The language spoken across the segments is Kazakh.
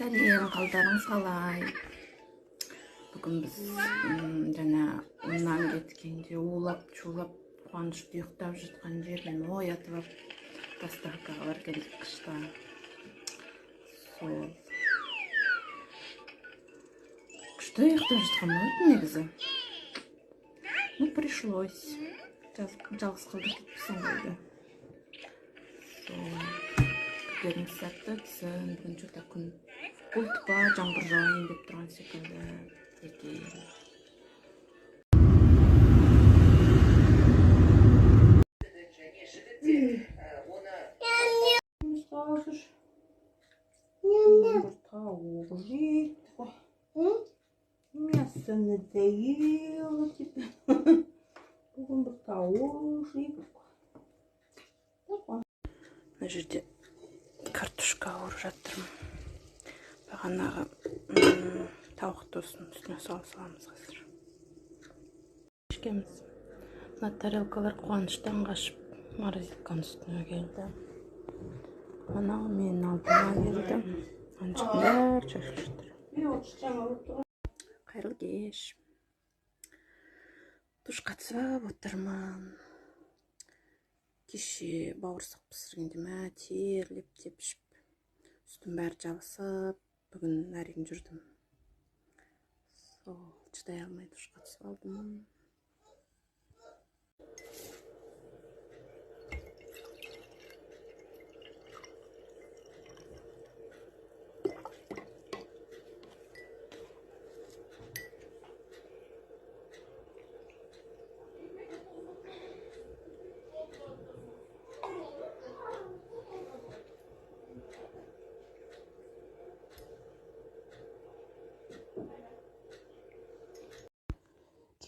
Сәлем, қалдарыңыз қалай? Бүгін біз жаңа оннан кеткенде улап шулап Қуанышты ұйықтап жатқан жерінен оятып алып доставкаға барып келдік қышта. Сол күшті ұйықтап жатқан болатын негізі. Ну, пришлось. Жалғыз қалдырып кетіпсің ғой үйде. Сол күндеріңіз сәтті өтсін. Бүгін что-то күн бұлт па, жаңбыр жауайын деп тұрған секілді екен. Қазір бір тауық жейді ғой. Мясо надоело тебе. Бүгін бір тауық жейді. Мына жерде картошка қуырып жатырмын. Бағанағы тауықты осының үстіне салып саламыз қазір. Ішкенбіз. Мына тарелкалар Қуаныштан қашып морозилканың үстіне келді. Анау менің алдыма келді. Ана жердің бәрі шашылып жатыр. Қайырлы кеш. Душқа түсіп отырмын. Кеше бауырсақ пісіргенде мә терлеп тепшіп, үстім бәрі жабысып, бүгін әрең жүрдім. Сол шыдай алмай душқа түсіп алдым.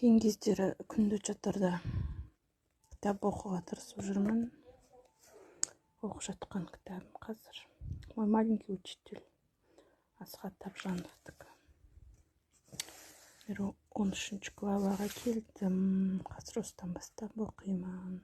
Кейінгі кездері күнде жатарда кітап оқуға тырысып жүрмін. Оқып жатқан кітабым қазір Мой маленький учитель Асхат Тапжановтікі. Мен 13 главаға келдім. Қазір осыдан бастап оқимын.